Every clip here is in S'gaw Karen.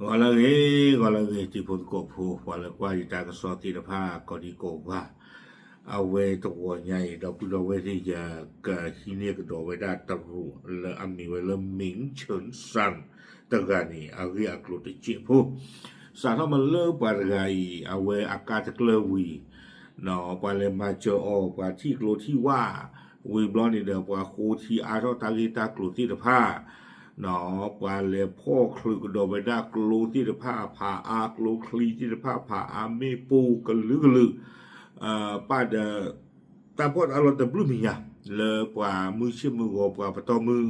ဂီၤလၢအဂ့ၤ, ဂီၤလၢအဂ့ၤ တံၤဖိသကိးဖိ ပှၤလၢကွၢ်ယတၢ်ကစီၣ်သ့ၣ်တဖၣ် ကိးဒံကိးဂၤ, အဝဲတဂီၤညါအံၤ ဒီပုၢ်ဒီဝဲၢ်သ့ၣ် ယကဟံးန့ၢ်ကဒီးဝဲဒၣ်တရူးလၢအမံၤဝဲလၢ မ့ၣ်ဆၢၣ်စၣ် တဂၤန့ၣ် အဂ့ၢ်အကျိၤတစဲးဖိ, စးထီၣ်မ့ၢ်လၢပှၤတဂၤအံၤ အဝဲအကါတကျၢၢ်ဝံၤ ပှၤလဲၤမၤစၢၤအီၤ ပှၤထံၣ်ကျိထံၣ်ဝၣ်, ဝံၤဘျီန့ၣ်ဒီး ပှၤဃိထံအါထီၣ်တၢ်ဂ့ၢ်တၢ်ကျိၤသ့ၣ်တဖၣ်, ပှၤလဲၤဖီၣ်ချုးကဒီးဝဲဒၣ်ကျိသ့ၣ်တဖၣ် ဖးအါကျိချံသ့ၣ်တဖၣ် ဖးအါမ့ၣ်ပိၢ်ကလုာ်ကလုာ်, ပၣ်ဒီး တၢ်ပီးတၢ်လီတဘျုးမံၤညါ လၢပှၤမုၢ်ဆ့ၣ်မုၢ်ဂီၤ ပှၤပတီၢ်မုၢ်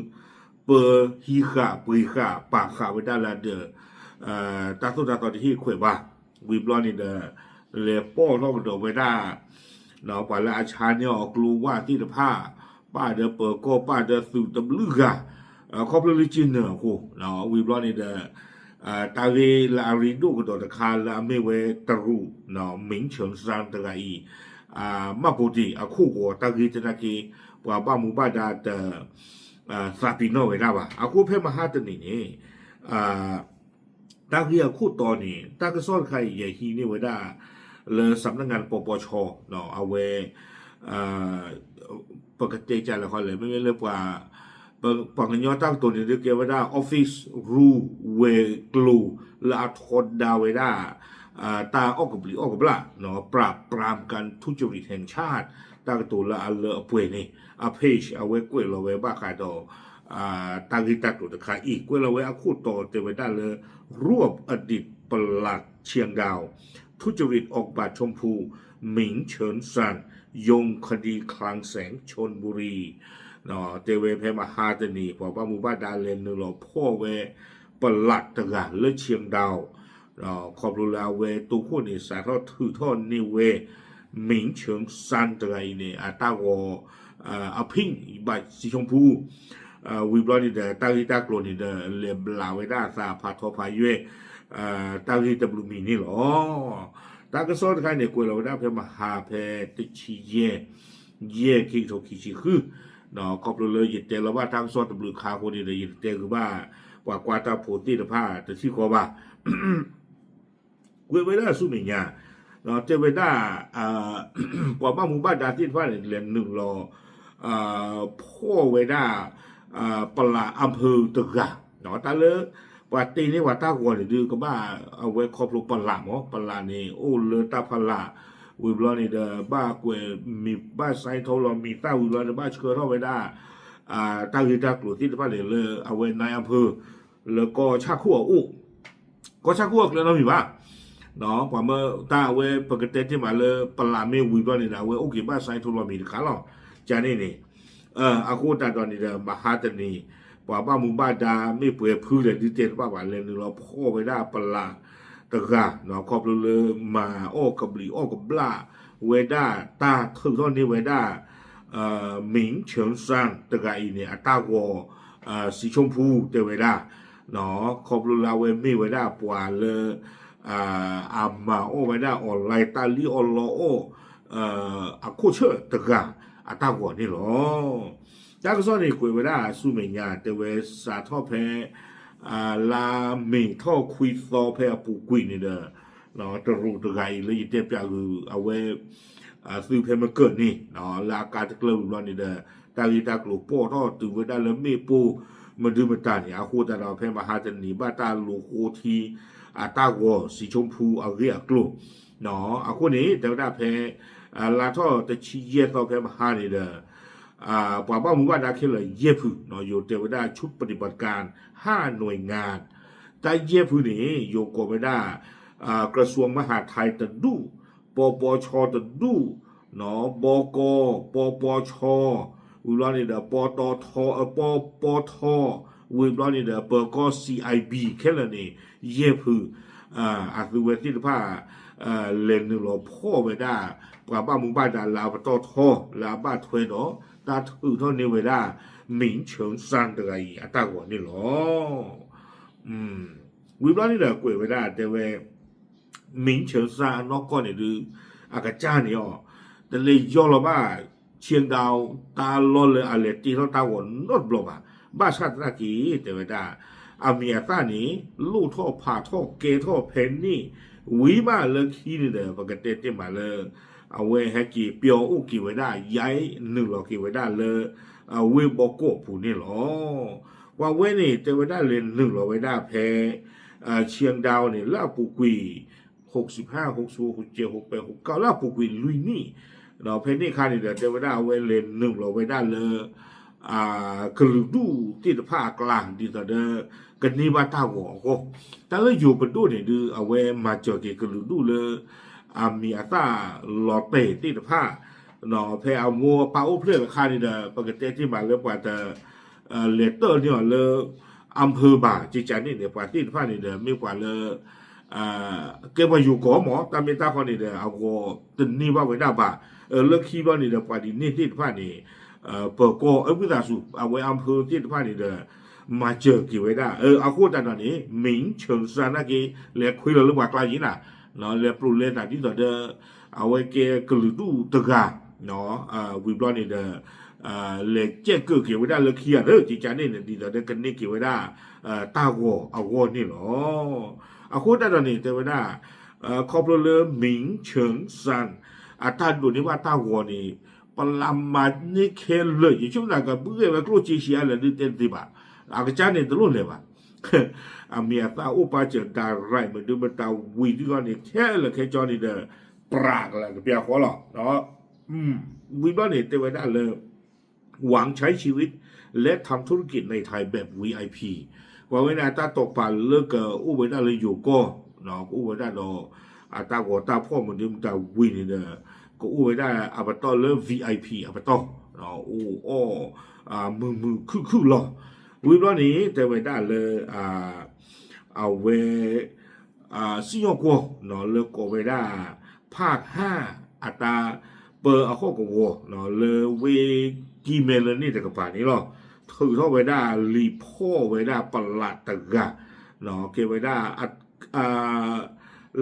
ပၢဟံးဃာ်ပှ့ၤဃာ်ပာ်ဃာ်ဝဲဒၣ်လၢဒီး တၢ်သိၣ်တၢ်သီတဟ့ၣ်ခွဲးဘၣ်, ဝံၤဘျီန့ၣ်ဒီး လဲၤပီၣ်ထီၣ်ကဒီးဝဲဒၣ် ပှၤလၢအဆါန့ၢ်အီၤကျိဝၣ်သ့ၣ်တဖၣ်, ပၣ်ဒီးပၢၤကီၢ်ပၣ်ဒီးသုးတဘျုးဂၤ, ခီဖျိလၢက့နၢၤအဃိ, ဝံၤဘျီန့ၣ်ဒီး တၢ်ဂ့ၢ်လၢအရ့ဒိၣ်ကဒီးတခါလၢအမ့ၢ်ဝဲတရူး မ့ၣ်ဆၢၣ်စၣ်တဂၤအံၤ မှတ်ပုံတင် အခိၣ်ဂီၤတၢ်ဂ့ၢ်သနာ်က့ ပှၤဘၣ်မူဘၣ်ဒါတ သးပ့ၤနီၣ်ဝဲဒၣ်ဘၣ်. အဃိဖဲမဟါတနံၤန့ၣ် တၢ်ဂ့ၢ်အခိၣ်တီန့ၣ် တၢ်ကစီၣ်တခါအံၤ ယဟံးန့ၢ်ဝဲဒၣ် လၢ စံးနါ ပီပီဆီ အဝဲ ပကတဲကလဲၣ်ဃီလဲၣ် မ့မ့ၢ်လၢ ပှၤကညီတၢ်ကတိၤန့ၣ် ဒုးကဲဝဲဒၣ် office rule ဝဲၤကျိၤလၢအထီဒါဝဲဒၣ် တၢ်အီၣ်ကဘျံးအီၣ်ကဘျၣ် ပရၣ်ပရၣ်ကၣ် ထူၣ်ကရံး ဟဲၣ်ဆၣ် တၢ်ကတိၤလၢအလၢအပှဲၤန့ၣ် အ page အဝဲကွဲးလီၤဝဲဘၣ်ဃးဒီး တၢ်ဂ့ၢ်တၢ်ကျိၤတခါအံၤ ကွဲးလီၤဝဲအခိၣ်တီတဲဝဲဒၣ်လၢ รูปอดีตปลัดเชียงดาว ทุจริตออกบัตรชมพูหมิงเฉินซาน ยงคดีคลังแสงชลบุรี တဲဝဲဖဲမဟါတနံၤ ပှၤဘၣ်မူဘၣ်ဒါလဲၤနုာ်လီၤဖီၣ်ဝဲ ပလးတဂၤလၢ เชียงดาว ခီဖျိလၢအဝဲတိခိၣ်န့ၣ် စးထီၣ်ထုးထီၣ်န့ၢ်ဝဲ မ့ၣ်ဆၢၣ်စၣ်တဂၤအံၤန့ၣ် အတၢ်ဂီၤ အ pink ဘၣ်စံဆိဖူ ဝံၤဘျီန့ၣ်ဒီး တၢ်ဂ့ၢ်တၢ်ကျိၤန့ၣ်ဒီး လဲၤဘျးဝဲဒၣ်အသးဖးထီဖးယွဲၢ် တၢ်ဂ့ၢ်တဘျုးမံၤန့ၣ်လီၤ. တၢ်ကစီၣ်တခါန့ၣ် ကွဲးလီၤဝဲဒၣ်ဖဲမဟါဖဲတဆံယဲၢ် ယဲၢ် ခံကထိခံဆံဃု ခီဖျိလၢယတဲလီၤဘၣ်တၢ်ကစီၣ်တဘျုးခါအဃိန့ၣ်ဒီး ယတတဲဂုာ်ဘၣ် ပှၤကွၢ်တၢ်ဖိသ့ၣ်တဖၣ်တထံၣ်ဃီဘၣ် ကွဲးဝဲဒၣ်ဆူမဲာ်ညါ တဲဝဲဒၣ် ပှၤဘၣ်မူဘၣ်ဒါသ့ၣ်တဖၣ်န့ၣ် လဲၤနုာ်လီၤ ဖီၣ်ဝဲဒၣ် ပလးအဖၢတဂၤ တၢ်လၢ ပှၤတ့န့ၢ်ပှၤတၢ်ဂီၤန့ၣ်ဒုး ကဘၣ်အဝဲခီဖျိပလးမး ပလးန့ၣ် အိၣ်လၢတၢ်ဖးလး ဝံၤဘျီန့ၣ်ဒီး ဘၣ်ကွဲးမံၤ ဘၣ် sign ထီၣ်လီၤမံၤသၣ်ဝံၤဘျီန့ၣ် ဘၣ်ဆှၢထီၣ်ဝဲဒၣ် တၢ်ဂ့ၢ်တၢ်ကျိၤသ့ၣ်တဖၣ်န့ၣ်လၢ အဝဲ นายอำเภอ လၢကီၢ်ဆၣ်ခိၣ်အအိၣ် ကီၢ်ဆၣ်ခိၣ်အကျဲနီတမံၤဘၣ် ပှၤမၢတၢ်အဝဲပကတဲတ့ၢ်မးလၢပလးမ့ၢ်ဝံၤဘျီန့ၣ်ဒီး အဝဲအိၣ်က့ၤဘၣ် sign ထီၣ်လီၤမံၤတခါလီၤ ကန့ၣ်န့ၣ် အဃိသတးဒီးန့ၣ်ဒီး မဟါတနံၤ ပှၤဘၣ်မူဘၣ်ဒါမ့ၢ်ပှဲၤဖုလဲၣ်ဒုးတဲတဘၣ်ဘၣ် လဲၤနုာ်လီၤဖီၣ်ဝဲဒၣ်ပလးတဂၤ ခီဖျိလၢမၤအီၣ်ကဘျံးအီၣ်ကဘျၣ်ဝဲဒၣ် တၢ်ထုးထီၣ်န့ၢ်ဝဲဒၣ် မ့ၣ်ဆၢၣ်စၣ်တဂၤအံၤန့ၣ် အတၢ်ဂီၤ စံဆိဖူတဲဝဲဒၣ် ခီဖျိလၢအဝဲမ့ၢ်ဝဲဒၣ်ပှၤလၢ အမၤအီၣ်ဝဲဒၣ် online တၢ်လံၣ်အီၣ်လီအီၣ် အခိၣ်ဆၢၣ်တဂၤအတၢ်ဂီၤန့ၣ်လီၤ. တၢ်ကစီၣ်န့ၣ်ကွဲးဝဲဒၣ်ဆူမဲာ်ညါ တဲဝဲစးထီၣ်ဖဲ လါမ့ၤထီၣ်ခွံသီဖဲအပူၤကွံာ်န့ၣ်ဒီး တရူးတဂၤအံၤလၢယတဲပၠးဂုာ်အဝဲ သုးဖဲမကၢၢ်န့ၣ် လၢအကါတကျၢၢ်ဝံၤဘျီန့ၣ်ဒီး တၢ်ဂ့ၢ်တၢ်ကျိၤပီၣ်ထီၣ်တုၤဝဲဒၣ်လၢမ့ၣ်ပိၢ်မဒုမတၤန့ၣ် အဃိသတးဒီးဖဲမဟါတနံၤ ဘၣ်တၢ်လူၤဃိထံ အတၢ်ဂီၤစံဆိဖူအဂ့ၢ်အကျိၤ အဃိန့ၣ် တဲဝဲဒၣ်ဖဲ လါထီၣ်တဆံယဲၢ်သီဖဲမဟါန့ၣ်ဒီး ပှၤဘၣ်မူဘၣ်ဒါခဲလၢာ်ယဲၢ်ဖု ယိၤတဲဝဲဒၣ် ชุดปฏิบัติการห้าหน่วยงาน တၢ်ယဲၢ်ဖုန့ၣ် ယိၤကိးဝဲဒၣ် กระทรวงมหาดไทยတဒူၣ် ပပီဆီတဒူၣ် ဘီကီ ပပီဆီ ဝံၤဘျီန့ၣ်ဒီး ပတီထီ ပပီထီ ဝံၤဘျီန့ၣ်ဒီး ပၢၤကီ CIB ခဲလၢာ်န့ၣ် ယဲၢ်ဖု အသုဝဲသ့ၣ်တဖၣ် လဲၤနုာ်လီၤဖီၣ်ဝဲဒၣ် ပှၤဘၣ်မူဘၣ်ဒါလၢအပတီၢ်ထီ လၢအဘၣ်ထွဲဒီး တၢ်ထုးထီၣ်န့ၢ်ဝဲဒၣ် မ့ၣ်ဆၢၣ်စၣ်တဂၤအံၤအတၢ်ဂီၤန့ၣ်လီၤ. ဝံၤဘျီန့ၣ်ဒီးကွဲးဝဲဒၣ်တဲဝဲ မ့ၣ်ဆၢၣ်စၣ်အနီၢ်ကီၢ်န့ၣ်ဒုး အကစၢ်န့ၣ်အီၤ တလဲၤယီၢ်လီၤဘၣ် ဆံဒဝ် တၢ်လီၢ်လၢအလဲၤတ့ထီၣ်တၢ်ဂီၤနီတဘျီဘၣ်. ဘၣ်ဆၣ်သနာ်က့ တဲဝဲဒၣ် အမံၤအသၣ်န့ၣ် လိၣ်ထီၣ်ဖးထီၣ်ကဲထီၣ်ဖဲန့ၣ် ဝံၤမးလၢခံန့ၣ်ဒီး ပကတဲတ့ၢ်မးလၢ အဝဲဟဲက့ၤပျီအိၣ်က့ၤဝဲဒၣ် ယါနုာ်လီၤက့ၤဝဲဒၣ်လၢ အဝ့ၢ်ဘီကီၢ်ပူၤန့ၣ်လီၤ. ပှၤဝဲန့ၣ် တဲဝဲဒၣ်လဲၤနုာ်လီၤဝဲဒၣ်ဖဲ ဆံဒါန့ၣ် လၢအပူၤကွံာ် ဟိးဆံးဖး ဟိးဆံး ဟိးဆံး ဟိးဆံး ဟိးပှဲၤ ဟိးကီးလၢအပူၤကွံာ်လွံၢ်နံၣ်, ဒီးဖဲန့ၣ်အခါန့ၣ်ဒီး တဲဝဲဒၣ်အဝဲလဲၤနုာ်လီၤဝဲဒၣ်လၢ ကလုာ်ဒူၣ်သ့ၣ်တဖၣ်အကျါ ဒ်သိးဒီး ကန့ၢ်ဘၣ်တၢ်ဂီၤအဂီၢ်, တၢ်လၢယိၤပဒိၣ်န့ၣ်ဒုး အဝဲမၤစၢၤက့ၤကလုာ်ဒူၣ်လၢ အမံၤအသၣ်လီၤတဲာ်သ့ၣ်တဖၣ်, ဖဲအမိၢ်အပၢ်အိၣ်ဖျဲၣ်အခါန့ၣ်ဒီး ပကတဲတ့ၢ်မးလၢပှၤတ လဲၤတၢၢ်န့ၢ်အီၤလၢ အၣ်ဖၢၣ်ဘၣ် ကကန့ၣ်န့ၣ် ပှၤသ့ၣ်တဖၣ်န့ၣ်ဒီး မ့ၢ်ပှၤလၢ ကဲပှၤယိၤကီၢ်မး တၢ်မ့ၢ်တၢ်ခီန့ၣ်ဒီး အဂီၤတန့ၢ်ဘၣ်ဝဲဒၣ်ဘၣ်, လၢခံဘျီန့ၣ်ဒီး ပှၤဒ်န့ၣ်သ့ၣ်တဖၣ်န့ၣ် ပၢၤကီၢ် အဝံသးစူၤ အဝဲအၣ်ဖၢၣ်သ့ၣ်တဖၣ်န့ၣ်ဒီး မၤစၢၤက့ၤဝဲဒၣ် အဃိသတးဒီးန့ၣ် မ့ၢ်ဆၢစၢ်နာ်က့ လဲၤခွဲလီၤလၢပှၤကျါယံၤနၤ, လဲၤပျိးလဲၤသးဒ်သိးဒီး အဝဲကဲကလုာ်ဒူၣ်တဂၤ ဝံၤဘျီန့ၣ်ဒီး လဲၤကဲးကၢၣ်က့ၤဝဲဒၣ်လၢခံဂၤဒီး ကကန့ၣ်န့ၣ် ဒ်သိးဒီးကန့ၢ်က့ၤဝဲဒၣ် တၢ်ဂီၤအဂီၢ်န့ၣ်လီၤ. အဃိသတးဒီးန့ၣ် တဲဝဲဒၣ် ခီဖျိလၢ မ့ၢ်ဆၢစၢ် အတၢ်ဒိးန့ၢ်ဘၣ်တၢ်ဂီၤန့ၣ် ပလၢမၤန့ၢ်ခဲလၢာ် ယဆိကမိၣ်သးကဘုၣ်ဂဲၤဝဲကျိၣ်စ့ဆံးအါလဲၣ်ဒုးတဲတသ့ဘၣ်, အကစၢ်န့ၣ်တလိၣ်လဲၤဘၣ် အမံၤအသၣ်အိၣ်ပာ်စၢၤ direct မနုၤမတၤဝံၤဒုးဂီၢ်န့ၣ် ခဲလၢာ်ခဲဆ့န့ၣ်ဒီး ပြးကလၢကပျၢၤဃီလီၤ. ဝံၤဘျီန့ၣ် တဲဝဲဒၣ်လၢ หวังใช้ชีวิต และทำธุรกิจในไทยแบบ VIP ပှၤဝဲန့ၣ် အတၢ်တိာ်ပာ်လၢကအိၣ်ဝဲဒၣ်လၢယိၤကီၢ် ကအိၣ်ဝဲဒၣ်ဒီး အတၢ်ဂီၤတၢ်ဖီၣ်မနုၤမတၤဝံၤန့ၣ်ဒီး ကအိၣ်ဝဲဒၣ်အပတီၢ်လၢ VIP အပတီၢ် အိၣ်အီၣ် မုာ်မုာ်ခုၣ်ခုၣ်လီၤ. ဝံၤဘျီန့ၣ် တဲဝဲဒၣ်လၢ အဝဲ စံၣ်ညီၣ်ကွီၢ် လၢကိးဝဲဒၣ် ဖၣ်ဟၣ် အတၢ်ပၢအဟီၣ်ကဝီၤ လၢဝ့ၢ်ကံၢ်မဲလၢန့ၣ်တကပၤန့ၣ်လီၤ. ထုးထီၣ်ဝဲဒၣ်လံာ်ဖီၣ်ဝဲဒၣ်ပလးတဂၤ ကဲဝဲဒၣ်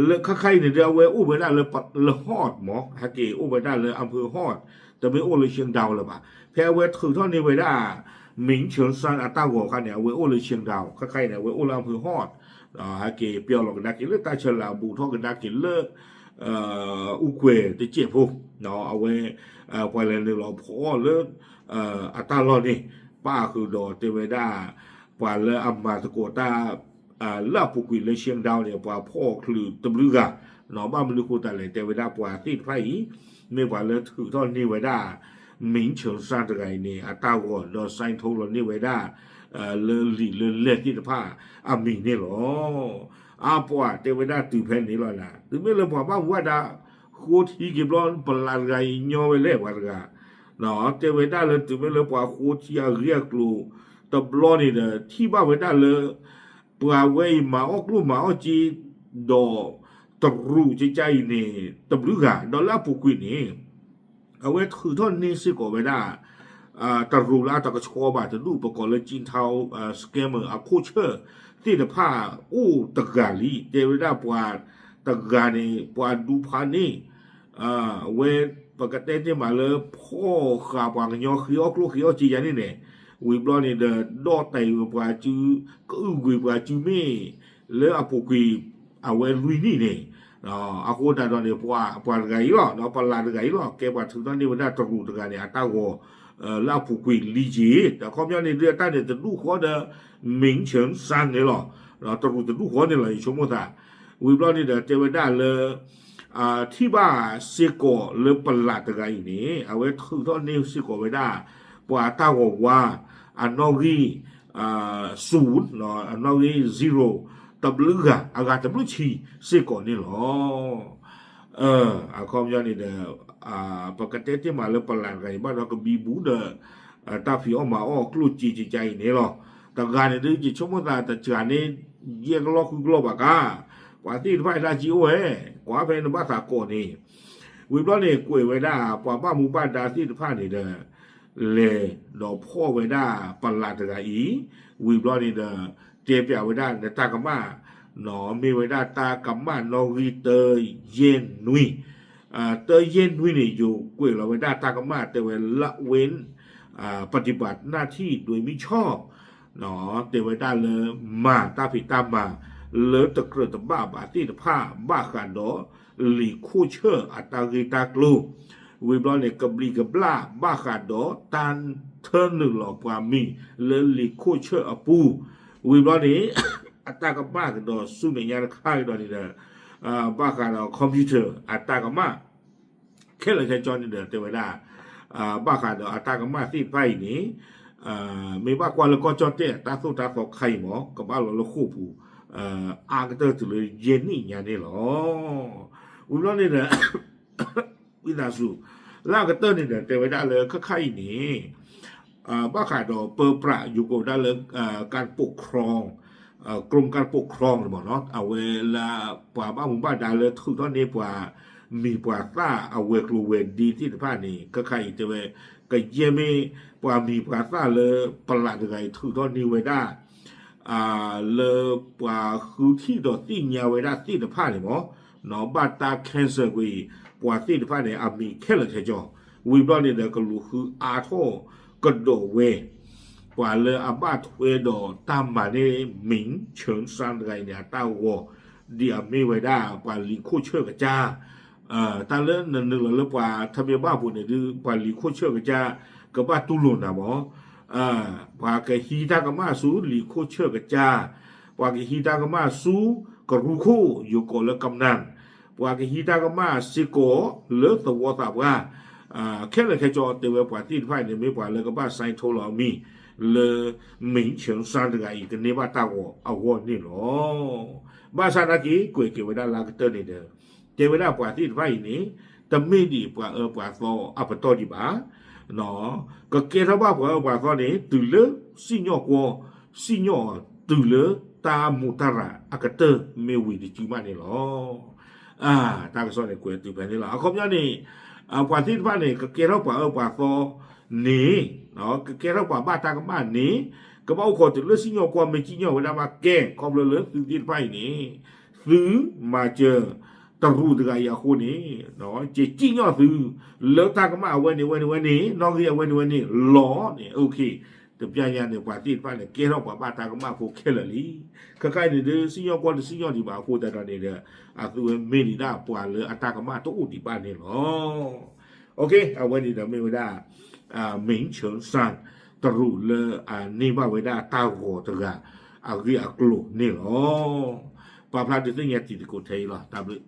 လၢခါခါအံၤန့ၣ်ဒီး အဝဲအိၣ်ဝဲဒၣ်လၢ လၢ ဟီၣ် မး ဟဲက့ၤအိၣ်ဝဲဒၣ်လၢ အၣ်ဖၢၣ်ဟီၣ် တမ့ၢ်အိၣ်လၢ ရှ့ၣ်ဒၣ် လၢၤဘၣ်. ဖဲအဝဲထုးထီၣ်န့ၢ်ဝဲဒၣ် မ့ၢ်ဆၢစၢ် အတၢ်ဂီၤအခါန့ၣ် အဝဲအိၣ်လၢ ရှ့ၣ်ဒၣ် ခါခါအံၤန့ၣ် အဝဲအိၣ်လၢ အၣ်ဖၢၣ်ဟီၣ် ဟဲက့ၤပျီလီၤကဒါက့ၤလၢတၢ်ဆၢလၢအဘူးထီၣ်ကဒါက့ၤလၢ အူကွဲၤတစဲးဖိ အဝဲ ပှၤလဲၤနုာ်လီၤဖီၣ်အီၤလၢ အတၢ်လီၢ်န့ၣ် ပၣ်ဃုာ်ဒီးတဲဝဲဒၣ် ပှၤလၢအမၤသကိးတၢ် လၢအပူၤကွံာ်လၢ ရှ့ၣ်ဒၣ် န့ၣ် ပှၤဖီၣ်ချုးတဘျုးဂၤ ဘၣ်မနုၤဃိသတးလဲၣ် တဲဝဲဒၣ်ပှၤသ့ၣ်တဖၣ်အံၤ မ့ၢ်ပှၤလၢထုးထီၣ်န့ၢ်ဝဲဒၣ် မ့ၢ်ဆၢစၢ် တဂၤအံၤန့ၣ် အတၢ်ဂီၤဒီး စဲးထိလီၤန့ၢ်ဝဲဒၣ် လၢလံာ်လၢလဲၢ်သ့ၣ်တဖၣ်အမံၤန့ၣ်လီၤ. အပှၤတဲဝဲဒၣ်တုၤဖဲန့ၣ်လီၤနၤ တုၤမ့ၢ်လၢပှၤဘၣ်မူဘၣ်ဒါ ဃိထံက့ၤဘျီ ပလးတဂၤအံၤညီဝဲလဲၣ်ပှၤတဂၤ တဲဝဲဒၣ်လၢတုၤမ့ၢ်လၢပှၤဃိထံအဂ့ၢ်အကျိၤတဘျီန့ၣ်ဒီး ထံၣ်ဘၣ်ဝဲဒၣ်လၢ ပှၤဝဲအံၤမၤအီၣ်ကျိၣ်မၤအီၣ်စ့ ဒီးတရူးကကါအံၤန့ၣ် တဘျုးဂၤ ဒီးလၢအပူၤကွံာ်န့ၣ် အဝဲထုးထီၣ်န့ၢ်စ့ၢ်ကီးဝဲဒၣ် တရူးလၢအတကဆှီဘၣ်တဒူၣ် ပကိးလၢ ကၠံၣ်ထါ scammer အခိၣ်ဆၢၣ်သ့ၣ်တဖၣ်အိၣ်တဂၤလံ တဲဝဲဒၣ်ပှၤတဂၤန့ၣ် ပှၤဒူဖးန့ၣ် အဝဲ ပကတဲန့ၢ်မးလၢ ဖီၣ်ဃာ်ပှၤကညီဃ့အီၣ်ကျိၣ်ဃ့အီၣ်စ့ယါန့ၣ်န့ၣ် ဝံၤဘျီန့ၣ်ဒီး ဒီၣ်တဲာ်ဝဲပှၤစု ကအုၣ်ကွံာ်ပှၤစုမ့ၣ် လၢအပူၤကွံာ် အဝဲလွံၢ်နံၣ်န့ၣ် အဃိသတးဒီးန့ၣ် ပှၤ ပှၤတဂၤအံၤလီၤ ဒီးပလးတဂၤအံၤလီၤ ကဲပှၤထုးထီၣ်န့ၢ်ဝဲဒၣ်တရူးတဂၤန့ၣ် အတၢ်ဂီၤ လၢအပူၤကွံာ်လံက့ၤ ဒီးခီပညီန့ၣ်ဒုးအတၢ်န့ၣ်တဒူၣ်ဃီဒီး မ့ၢ်ဆၢစၢ်န့ၣ်လီၤ တရူးတဒူၣ်ဃီန့ၣ်လီၤ ယဆိကမိၣ်သး ဝံၤဘျီန့ၣ်ဒီးတဲဝဲဒၣ်လၢ ထံၣ်ဘၣ်စ့ၢ်ကီးလၢပလးတဂၤအံၤန့ၣ် အဝဲထုးထီၣ်န့ၢ်စ့ၢ်ကီးဝဲဒၣ် ပှၤတၢ်ဂီၤဝါ အနီၣ်ဂံၢ် ဆူၣ် အနီၣ်ဂံၢ် zero တဘျုးဂၤ အဂၤတဘျုးဆံစ့ၢ်ကီးန့ၣ်လီၤ. အခီပညီန့ၣ်ဒီး ပကတဲတ့ၢ်မးလၢပလးတဂၤအံၤ ဘၣ်ဒီးကဘံဘူဒီး တၢ်ဖံးအီၣ်မၤအီၣ်ကျိၣ်စ့ကကါအံၤန့ၣ်လီၤ. တဂၤန့ၣ်ဒုး ယဆိကမိၣ်သးတစှၤန့ၣ် ယဲၢ်ကလီၢ်ဃုကလီၢ်ဘၣ်ကါ, ပှၤသ့ၣ်တဖၣ်အံၤတၢ်ကံအိၣ်ဝဲ, ကွၢ်ဖဲနဘၣ်သးကိးန့ၣ်, ဝံၤဘျီန့ၣ် ကွဲးဝဲဒၣ် ပှၤဘၣ်မူဘၣ်ဒါသ့ၣ်တဖၣ်န့ၣ်ဒီး လဲၤဒီးဖီၣ်ဝဲဒၣ်ပလးတဂၤအံၤ, ဝံၤဘျီန့ၣ်ဒီး တဲပျးဝဲဒၣ်နတၢ်ကမၣ်, နီၢ်မ့ၢ်ဝဲဒၣ်တၢ်ကမၣ်နီၣ်ဂံၢ်တၢယဲၢ်နွံ, တၢယဲၢ်နွံန့ၣ် ယိၤကွဲးလီၤဝဲဒၣ်တၢ်ကမၣ်တဲဝဲ ละเว้น ปฏิบัติหน้าที่โดยมิชอบ တဲဝဲဒၣ်လၢ မၤတၢ်ဖံးတၢ်မၤ လၢတကြၢးတဘၣ်ဘၣ်သ့ၣ်တဖၣ် ဘၣ်ဃးဒီး လံာ်ခိၣ်ဆၢၣ်အတၢ်ဂ့ၢ်တၢ်ကျိၤ, ဝံၤဘျီန့ၣ် ကဘျံးကဘျၣ်ဘၣ်ဃးဒီးတၢ်ထၢနုာ်လီၤပှၤမံၤလၢလံာ်ခိၣ်ဆၢၣ်အပူၤ, ဝံၤဘျီန့ၣ် အတၢ်ကမၣ်ကဒီးဆူမဲာ်ညါတခါကဒီးန့ၣ်ဒီး ဘၣ်ဃးဒီး computer အတၢ်ကမၣ် ခဲလၢာ်ခဲဆ့န့ၣ်ဒီး တဲဝဲဒၣ် ဘၣ်ဃးဒီးအတၢ်ကမၣ်သ့ၣ်တဖၣ်အံၤန့ၣ် မ့ၢ်ဘၣ်ကွၢ်လၢကီၢ်ကၠီၣ်တဲၣ်အတၢ်သိၣ်တၢ်သီခါအံၤမ့ၢ် ကဘၣ်လီၤလၢဃိာ်ပူၤ အါကတၢၢ်တုၤလၢယဲၢ်နံၣ်ညါန့ၣ်လီၤ. ဝံၤဘျီန့ၣ်ဒီး ဝံသးစူၤ လၢအကတၢၢ်န့ၣ်ဒီး တဲဝဲဒၣ်လၢခဲခါအံၤန့ၣ် ဘၣ်ဃးဒီးပၢပြး ယိၤကိးဝဲဒၣ်လၢ การปกครอง กรมการปกครอง န့ၣ်မ့ၢ်နီၤ အဝဲလၢပှၤဘၣ်မူဘၣ်ဒါလၢထုးထီၣ်န့ၢ်ပှၤမံၤပှၤသၣ်အဝဲၤကျိၤဝဲၤဒ့သ့ၣ်တဖၣ်န့ၣ် ခဲခါအံၤတဲဝဲ ကယဲၢ်မ့ၢ်ပှၤမံၤပှၤသၣ်လၢပလးတဂၤအံၤ ထုးထီၣ်န့ၢ်ဝဲဒၣ် လၢပှၤဃုထံၣ်ဒီးသ့ၣ်ညါဝဲဒၣ်သ့ၣ်တဖၣ်န့ၣ်မ့ၢ် ဘၣ်တၢ် cancel ကွံာ် ပှၤသ့ၣ်တဖၣ်န့ၣ် အမံၤခဲလၢာ်ခဲဆ့, ဝံၤဘျီန့ၣ်ဒီး ကလူၤဃုအါထီၣ်ကဒီးဝဲ ပှၤလၢအဘၣ်ထွဲဒီးတၢ်မၤန့ၢ် မံၤဆၢၣ်စၣ်တဂၤအံၤန့ၣ် အတၢ်ဂီၤ ဒ်အမ့ၢ်ဝဲဒၣ် ပှၤလံာ်ခိၣ်ဆၢၣ်ကစၢ် တၢ်လၢနနုာ်လီၤလၢပှၤထမ့ၢ်ဘၣ်ပူၤန့ၣ်ဒုး ပှၤလံာ်ခိၣ်ဆၢၣ်ကစၢ် ကဘၣ်တူၢ်လိာ်နၤမ့ၢ် ပှၤကဟံးတၢ်ကမၣ်ဆူလံာ်ခိၣ်ဆၢၣ်ကစၢ်, ပှၤကဟံးတၢ်ကမၣ်ဆူကရူၢ်ခိၣ် ယိၤကိးလၢကမျၢၢ်, ပှၤကဟံးတၢ်ကမၣ်စ့ၢ်ကီးလၢသဝီသးပှၢ်, ခဲလၢာ်ခဲဆ့တဲဝဲပှၤသ့ၣ်တဖၣ်အံၤန့ၣ် မ့ၢ်ပှၤလၢကဘၣ် sign ထိလီၤအမံၤ လၢ မံၤဆၢၣ်စၣ်တဂၤအံၤ ကန့ၢ်ဘၣ်တၢ်ဂီၤအဂီၢ်န့ၣ်လီၤ. ဘၣ်ဆၣ်နာ်က့ ကွဲးက့ၤဝဲဒၣ်လၢအကတၢၢ်န့ၣ်ဒီး တဲဝဲဒၣ်ပှၤသ့ၣ်တဖၣ်အံၤန့ၣ် တမ့ၢ်ဒံးပှၤအၢပှၤသီအပတီၢ်ဒံးဘၣ် ကကဲထီၣ်ဘၣ်ပှၤအၢပှၤသီန့ၣ် တုၤလၢစံၣ်ညီၣ်ကွီၢ် စံၣ်ညီၣ်အီၤတုၤလၢတၢ်မူးတၢ်ရၤအကတၢၢ်မ့ၢ်ဝံၤတစုမးန့ၣ်လီၤ. တၢ်ကစီၣ်န့ၣ်ကွဲးတုၤဖဲန့ၣ်လီၤ. အခီပညီန့ၣ် ပှၤသ့ၣ်တဖၣ်န့ၣ် ကကဲထီၣ်ပှၤအၢပှၤသီန့ၣ် ကကဲထီၣ်ပှၤဘၣ်တၢ်ကမၣ်န့ၣ် ကဘၣ်အိၣ်ခိးတုၤလၢစံၣ်ညီၣ်ကွီၢ်မ့ၢ်စံၣ်ညီၣ်ဝဲဒၣ်ဘၣ်ကဲ ခီဖျိလၢသုသ့ၣ်တဖၣ်အံၤန့ၣ် သုမၤစၢၤတရူးတဂၤအံၤအဃိန့ၣ် ကစံၣ်ညီၣ်သု လၢတၢ်ကမၣ်အဝဲန့ၣ်ဝဲန့ၣ်ဝဲန့ၣ် နီၣ်ဂံၢ်အဝဲန့ၣ်ဝဲန့ၣ်လီၤန့ၣ် တဘျီညါန့ၣ် ပှၤသ့ၣ်တဖၣ်န့ၣ် ကဲထီၣ်ပှၤဘၣ်တၢ်ကမၣ်ဖိခဲလၢာ်လံ. ခဲခါအံၤန့ၣ်ဒီး စံၣ်ညီၣ်ကွီၢ်တစံၣ်ညီၣ်ဒံးဘၣ်အဃိသတးဒီးန့ၣ်ဒီး အသုဝဲမ့ၢ်ဒံးဒၣ်ပှၤလၢအတၢ်ကမၣ်တအိၣ်ဒံးဘၣ်န့ၣ်လီၤ. အဝဲန့ၣ်ဒီးမ့ၢ်ဝဲဒၣ် မံၤဆၢၣ်စၣ် တရူးလၢအန့ၢ်ဘၣ်ဝဲဒၣ်တၢ်ဂီၤတဂၤ အဂ့ၢ်အကျိၤန့ၣ်လီၤ. ပာ်ဖျါဒုးသ့ၣ်ညါတံၤသကိးထဲအံၤလီၤ. တၢ်ဘျုး